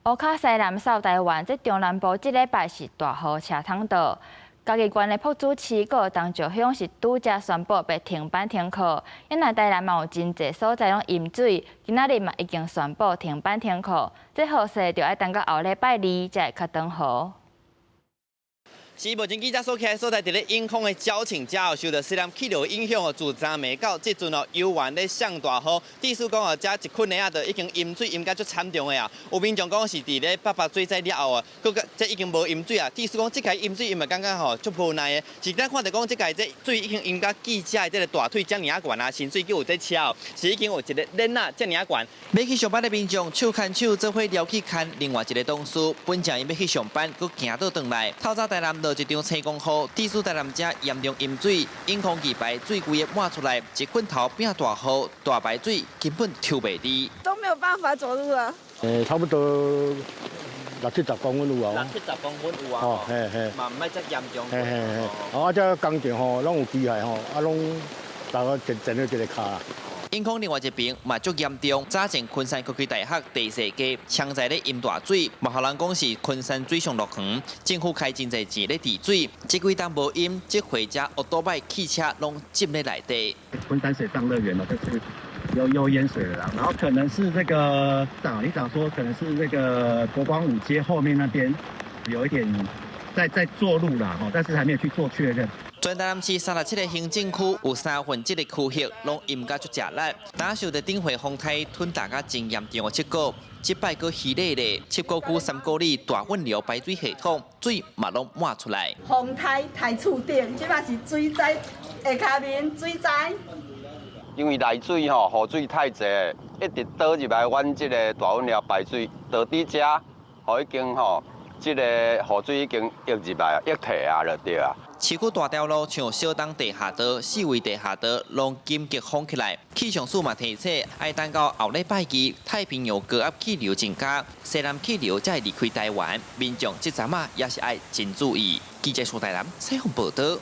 烏跤西南掃台灣，這中南部這禮拜是大雨車桶倒。嘉義縣的朴子市閣東石鄉是拄才宣布欲停班停課，因為台南嘛有真濟所在攏淹水，今仔日嘛已經宣布停班停課。這雨勢就愛等到後禮拜二才會較轉好。是目前記者所徛的所在，佇咧永康的鳥情遮哦，受到西南氣流影響哦，自昨暝到這陣哦，猶原咧上大雨。意思講哦，遮一群的啊，就已經淹水淹甲足慘重的啊。有民眾講是佇咧八八水災了後啊，閣這已經無淹水啊。意思講這擺淹水，伊嘛感覺吼足無奈的。是咱看著講這擺這水已經淹甲記者的這个大腿遮爾仔懸啊，甚至閣有這車哦，是已經有一个鏈仔遮爾仔懸。欲去上班的民眾手牽手做伙撩去牽另外一个同事，本正伊欲去上班，閣行倒轉來。透早台南落一場青光雨，致使台南遮嚴重淹水，永康二排水規个滿出來，一棍頭變大雨，大排水根本抽袂離。都沒有辦法走路啊。差不多六七十公分有啊。六七十公分有啊。哦，嘿嘿。嘛毋愛遮嚴重。嘿嘿嘿。啊，這工程吼，攏有機械吼，啊，攏大概一前了一个跤。永康另外一邊嘛足嚴重，早前昆山科技大學第四街槍在咧淹大水，嘛予人講是昆山水上樂園，政府開真濟錢咧治水，這幾冬無淹，這回遮歐多擺汽車攏浸咧內底。昆山水上樂園哦，就是有淹水了啦，然後可能是這個長里長說，可能是這個國光五街後面那邊有一點在做路啦，但是還沒有去做確認。全台南市37個行政區有三分之一的區域攏淹甲足食力，打受著頂回風台吞大甲真嚴重的七股，這擺閣虛咧咧，七股區三股里大運流排水系統水嘛攏滿出來。風颱颱厝頂，這擺是水災下跤面水災。因為內水吼，雨水太濟，一直倒入來阮這个大運寮排水，到佇遮，吼已經吼，這个雨水已經溢入來，溢退啊，就對啊。市區大條路像小東地下道、四維地下道，攏緊急封起來。氣象署嘛提醒，愛等到後禮拜二，太平洋高壓氣流增加，西南氣流才會離開台灣，民眾這陣仔也是愛真注意。記者蘇台南採訪報道。